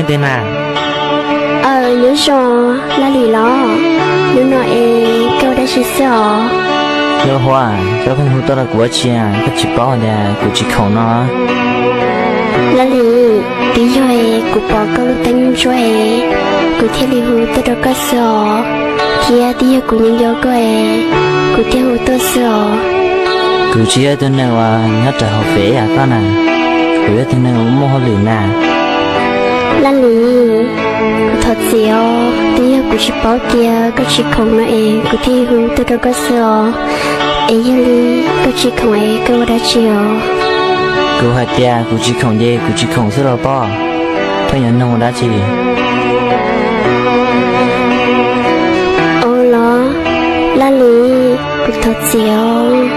Tej na. Aw, nyob zoo, Laj Lis los? Hnub no es koj ua dab tsi xwb os? Nkauj Huab, koj pheej hu tuaj rau kuv ua dab tsi, koj tsis paub tias kuv tsis khoom no? Laj Lis, twb yog kuv pom koj lub teeb ntsuab es kuv thiaj li hu tuaj rau koj xwb os, thiab twb yog kuv nyob nco koj es kuv thiaj hu tuaj xwb os. Kuv tsis yog ib tug neeg uas nyob rau hauv fem yam koj na, kuv yog tus neeg uas muaj hauj lwm na. Laj Lis, kuv thov txim os, twb yog kuv tsis paub tias koj tsis khoom no es kuv thiaj hu tuaj rau koj xwb os. Es yog li koj tsis khoom es koj ua dab tsi os? Kuv hais tias kuv tsis khoom ces kuv tsis khoom xwb los pob, pheej yuav nug ua dab tsi? Ua los, Laj Lis, kuv thov txim os,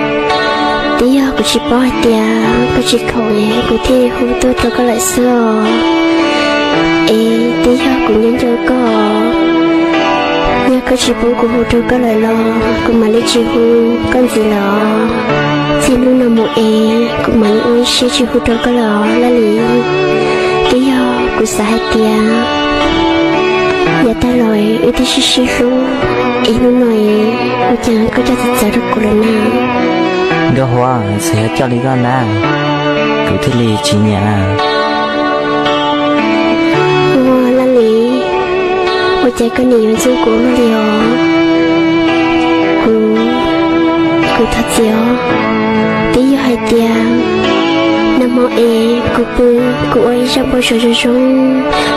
twb yog kuv tsis paub hais tias koj tsis khoom es kuv thiaj hu tuaj rau koj lawm xwb os. Es twb yog kuv nyob nco koj, yog koj tsis pub kuv hu rau koj lawm los kuv mam li tsis hu koj ntxiv lawm os. Txij hnub no mus es kuv mam li ua ib siab tsis hu rau koj lawm os Laj Lis. Twb yog kuv xav hais tias yav tag los wb twb sib sib hlub, es hnub no es ua cas koj coj txawv txawv rau kuv lawm na? Nkauj Huab, txawm yog coj li koj na, kuv thiaj li tsis nyiam na. Ua Laj Lis, ua cas koj nim yuav ntxub kuv luaj li os? Kuv, kuv thov txim os. Twb yog hais tias nag hmo es kuv pw, kuv ua ib zaj npau suav zoo zoo,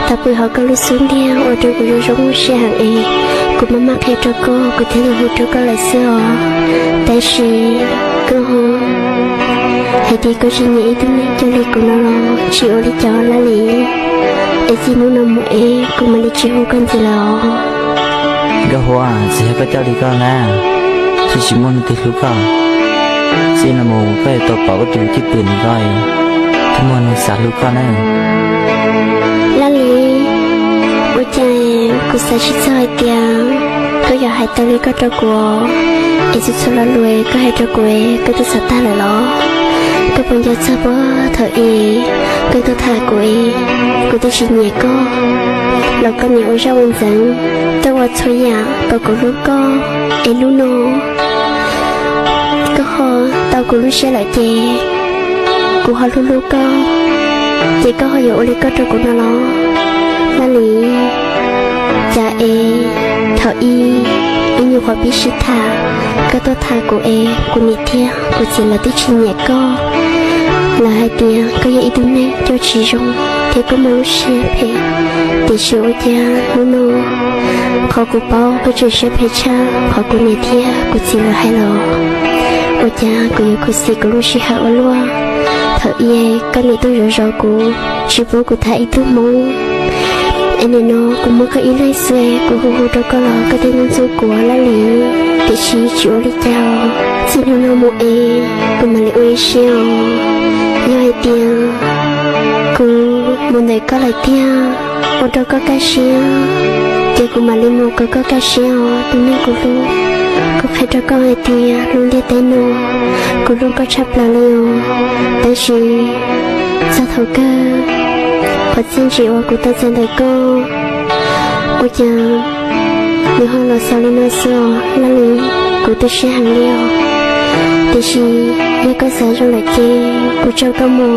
tau pw hauv koj lub xub ntiag ua rau kuv zoo zoo siab heev es kuv maj maj qhia rau koj, kuv thiaj li hu rau koj lawm xwb os. Tab sis koj hais tias koj tsis nyiam ib tug neeg coj li kuv no los tsis ua li cas Laj Lis. Es txij hnub no mus es kuv mam li tsis hu koj ntxiv lawm os. Nkauj Huab, txawm yog koj coj li koj na, thiaj tsis muaj leej twg hlub koj. Txij no mus koj yuav tau pom koj tus cwj pwm ntawm koj, thiaj muaj neeg xav hlub koj na. Laj Lis, ua cas kuv xav tsis txog hais tias koj yuav hais tau li koj rau kuv, es txhua txhua lo lus koj hais rau kuv koj twb xav tag lawm los? Koj puas nco txog puag thaum ub koj tuaj tham kuv es kuv twb tsis nyiam koj los koj nim ua zaj ua ntxeev, tuaj ua txhua yam kom kuv hlub koj, es hnub no koj ho tau kuv lub siab lawm ces kuv ho hlub hlub koj, ces koj ho yuav ua li koj rau kuv no los? Laj Lis, cas es thaum ub ib nyuag qhuav pib sib tham, koj tuaj tham kuv es kuv niam thiab kuv txiv lawv twb tsis nyiam koj. Lawv hais tias koj yog ib tug neeg coj tsis zoo thiab koj muaj lub siab phem. Tiam sis ua cas hnub no qhov kuv paub koj tseem siab phem tshaj qhov kuv niam thiab kuv txiv lawv hais los? Ua cas kuv yuav khuv xim kuv lub sij hawm ua luaj? Thaum ub koj niam tuaj zov zov kuv, tsis pub kuv tham ib tug hmoob, es nim no kuv muaj koj ib leeg xwb, kuv hu hu rau koj los koj thiaj ntxub kuv, Laj Lis. Tiam sis tsis ua li cas, txij hnub no mus es kuv mam li ua ib siab os. Yog hais tias kuv mus ntawm koj lawm tiag, ua rau koj kaj siab, ces kuv mam li mus kom koj kaj siab os tus neeg kuv hlub. Kuv qhia rau koj hais tias lub ntiaj teb no kuv hlub koj tshaj plaws li os. Tab sis txog thaum kawg, qhov txiaj ntsim uas kuv tau txais ntawm koj, ua cas nws ho los xaus li no xwb os Laj Lis. Kuv tu siab heev li os. Tiam sis yog koj xav zoo lawm ces kuv tso koj mus,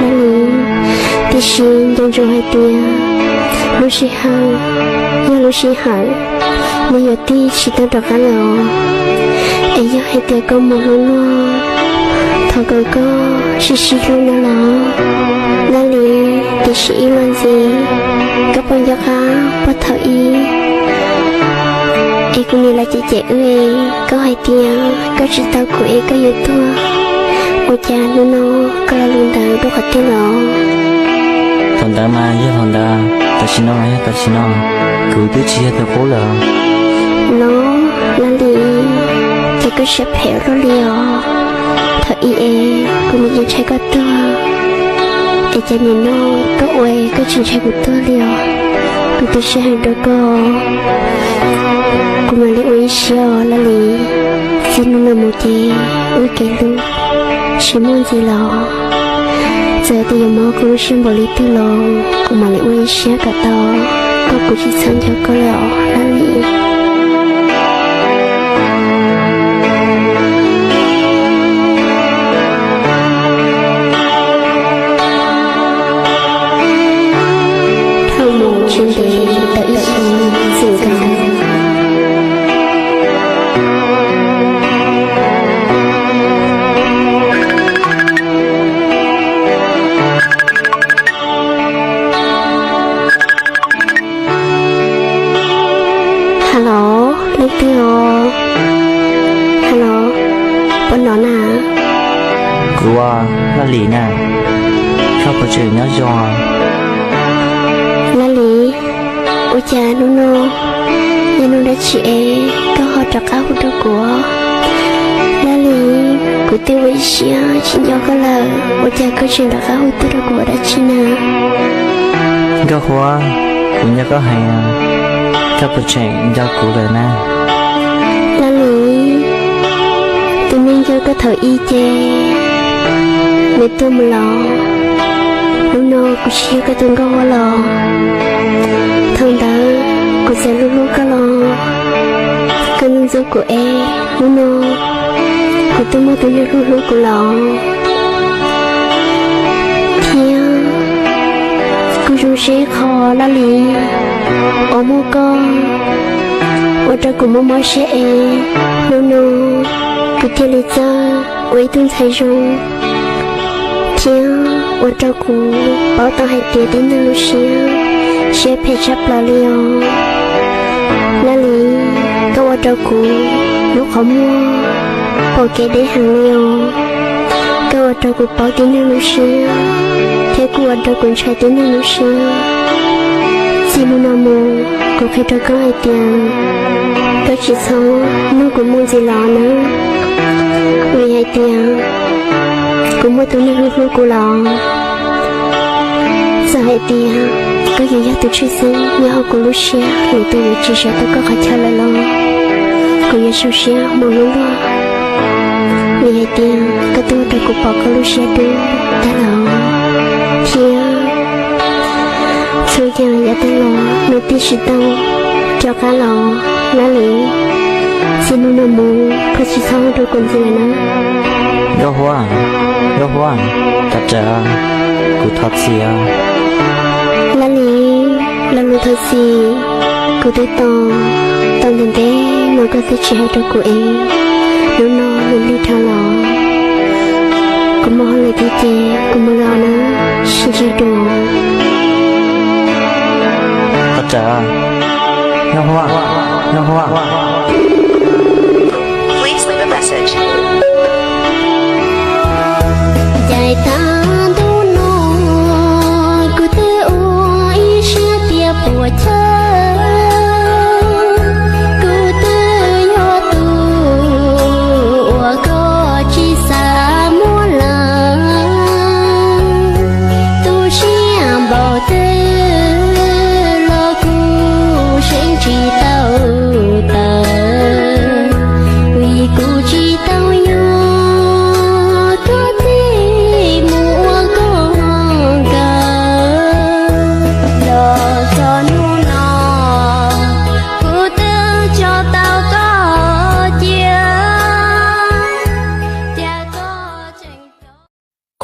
Laj Lis. Tiam sis nco ntsoov hais tias lub sij hawm yog lub sij hawm, nws yuav tig tsis tau rov qab lawm os. Es yog hais tias koj mus hlub luag, thov kom koj sib sib hlub no los, Laj Lis. Tiam sis ib los ntxiv, koj puas nco qab puag thaum ub es kuv niam lawv cem cem wb, koj hais tias koj tsis tau kuv es koj yuav tuag, ua cas hnub no koj lo lus ntawd dua qhov twg los? Thaum ntawd mas yog thaum ntawd, tam sim no mas yog tam sim no, kuv twb tsis yog tus qub lawm. No, Laj Lis, ces koj siab phem ua luaj li os. Thaum ub es kuv nim yeej ntshai koj tuag, es cas nim no koj ua koj tsis ntshai kuv tuag li os. Kuv tu siab heev rau koj, kuv mam li ua ib siab os Laj Lis. Txij hnub no mus ces wb kev hlub tsis muaj ntxiv los. Txawm tias yuav mob koj lub siab npaum li twg los kuv mam li ua ib siab kom tau, koj kuv tsis txhob nco koj li os Laj Lis. Dhau mus tsis ntev tau ib xyoos txwm nkaus. Hello, leej twg os? Hello, puas hnov na? Kuv, Laj Lis na, koj puas tseem nyob zoo? Laj Lis, ua cas hnub no yog hnub dab tsi es koj ho rov qab hu rau kuv? Laj Lis, kuv twb ua ib siab tsis nco koj lawm, ua cas koj tseem rov qab hu tuaj rau kuv ua dab tsi na? Nkauj Huab, kuv nco koj heev, koj puas tseem nco kuv lawm na? Laj Lis, tus neeg nco koj thaum ub ces nws tuag mus lawm. Hnub no kuv tsis yog koj tus Nkauj Huab lawm. Thaum ntawd kuv txawm hlub hlub koj los koj ntxub ntxub kuv es hnub no kuv twb muaj tus neeg hlub hlub kuv lawm. Thiab kuv zoo siab ib qho Laj Lis, uas muaj koj ua rau kuv mob mob siab es hnub no kuv thiaj li txawj ua ib tug ntxhais zoo, thiab ua rau kuv paub tau hais tias tib neeg lub siab, siab phem tshaj plaws li os. Laj Lis, koj ua rau kuv lub qhov muag pom kev deb heev li os. Koj ua rau kuv paub tib neeg lub siab, thiab kuj ua rau kuv ntshai tib neeg lub siab. Txij hnub no mus, kuv qhia rau koj hais tias koj tsis txhob nug kuv mus ntxiv lawm nawb, vim hais tias kuv muaj tus neeg hlub hlub kuv lawm. Txawm hais tias koj yuav yog tus tshwj xeeb nyob hauv kuv lub siab, lwm tus yuav tsis sawv tau koj qhov chaw lawm los kuv yuav zoo siab mus luaj luaj, vim hais tias koj twb ua rau kuv pom koj lub siab dub tag lawm, thiab txhua yam yav tag los nws twb tsis tau rov qab los. Laj Lis, txij hnub no mus koj tsis txhob hu rau kuv ntxiv lawm na. Nkauj Huab, Nkauj Huab, thov rawm, kuv thov txim. Laj Lis, lo lus thov txim kuv twb tos tau ntev ntev no koj twb tsis hais rau kuv es hnub no nws lig dhau los, kuv muaj hauj lwm thiab ces kuv mus lawm na, sib ntsib dua. Thov rawm, Nkauj Huab, Nkauj Huab. Please leave a message. Ncaim tag